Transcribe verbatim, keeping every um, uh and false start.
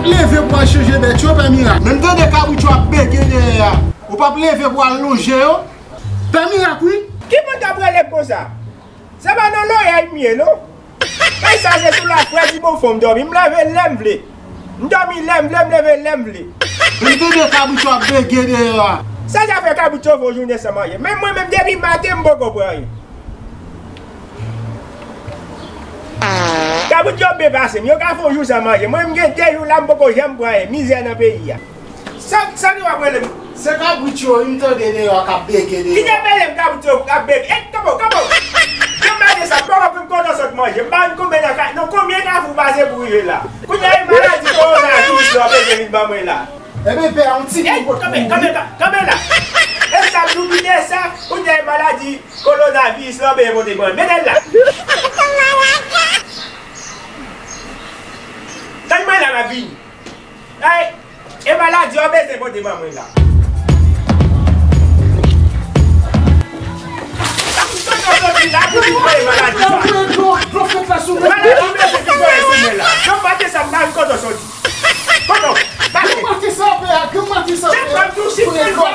Leve pou al chanje bèt yo, Pè Mirak. Men m tande kabrit yo ap bege dèyè a. Ou p ap leve pou al lonje yo? Pè Mirak, wi. Ki moun k ap rele m konsa? Se pa nan lorèy m ye, non. Kay sa se sou lafrèt di bon fò m dòmi. M leve lè m vle. M dòmi lè m vle, m leve lè m vle. Men m tande kabrit yo ap bege dèyè a. Sa zafè kabrit yo fè yon jounen san manje? Men mwen menm depi maten m poko pran anyen. Kabrit yo byen pase m. Yo ka fè yon jou san manje. Mwen m gen de jou la m poko janm pran anyen. Mizè nan peyi a. Sa, sa ki w ap rele m? Se kabrit yo, wi, m tande deyò k ap bege deyò. Kite mele m kabrit yo k ap bege. E, kanpe w, kanpe w. Jan m mache sa, m pa wè pou m kontan sot manje. M pa konn konbyen nan ka, nan konbyen kafou w pase pou w rive la. Kounye a, e maladi kowonaviris la w bezwen vin ban mwen la. Ebyen, pè, yon ti kou pot pou ou. Kanpe, kanpe, kanpe la. E sa, nou kite sa, kounye a, e maladi kowonaviris la w bezwen pote ban mwen. Mete l la. Tann mwen la, m ap vini. Ay, e maladi w bezwen pote ban mwen la. Sa pou sot soti la pou vin voye maladi sa. Maladi w bezwen vin voye sou mwen la. Jan m mache sa, m pa konn kote w soti. Kote w? Mache. Granm maten sa, pè a, granm maten sa, pè a. Se pa tou si pè a.